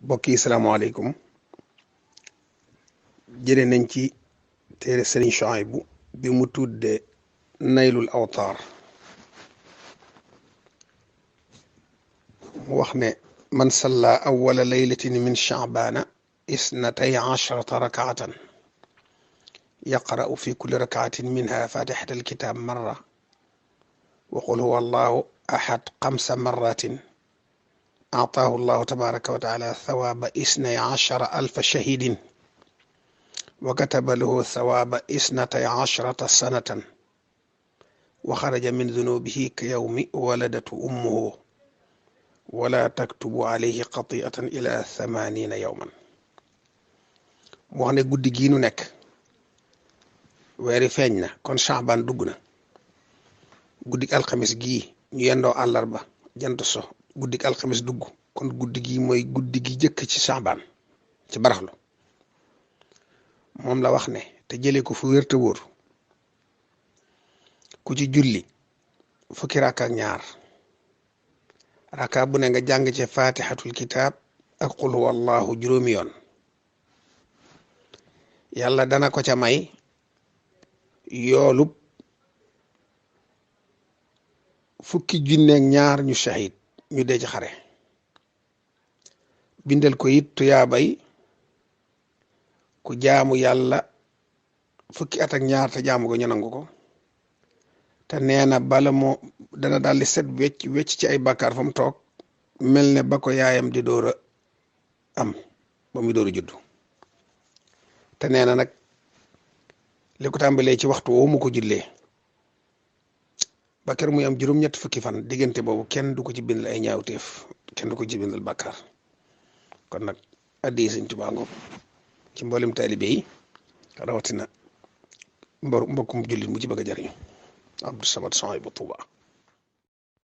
mbokk yi salaamaaleykum jëlee nañ ci téere Serigne Souhaibou bi mu tudde naylul awtaar mu wax ne man salla awwala laylatin min sahbaane isnatay ashrata rakaatan yaqra'u fi kulli rakaatin minha fatihata alkitab marra wa qul huwa allahu ahad 5 marratin أعطاه الله تبارك وتعالى ثواب 12,000 شهيد وكتب له ثواب 12 سنة وخرج من ذنوبه كيوم ولدته أمه ولا تكتب عليه خطيئة إلى 80 يوما. wax ne guddi gii nu nekk weeri feeñ na kon Saabaan dugg na guddik alxamis gii ñu yendoo àllarba jant so guddik alxamis dugg kon guddi gi mooy guddi gi jëkk ci Saabaan ci baraxlu moom la wax ne te jëlee ko fu wér te wóor ku ci julli fukki rakka ak ñaar rakka bu ne nga jàng ci fatihatul kitab ak qul huwa allahu juróomi yoon yàlla dana ko ca may yoolub fukki junneeg ñaar ñu shahid ñu dee ci xare bindal ko it tuyaabay ku jaamu yàlla fukki at ak ñaar te jaamu ko ñu nangu ko te nee na bala moo dana daldi set wecc ci ay bàkkaar fa mu toog mel ne ba ko yaayam di door a am ba muy door a juddu te nee na nag li ko tàmbalee ci waxtu woo mu ko jullee ba kër muy am juróom-ñett fukki fan diggante boobu kenn du ko ci bindal ay ñaawteef kenn du ko ci bindal bàkkaar kon nag addi Sëñ Tuubaa ngoog ci mboolem taalibe yi rawatina mbokkum jullit mu ci bëgg a jariñu Abdou Samad Souhaibou Touba.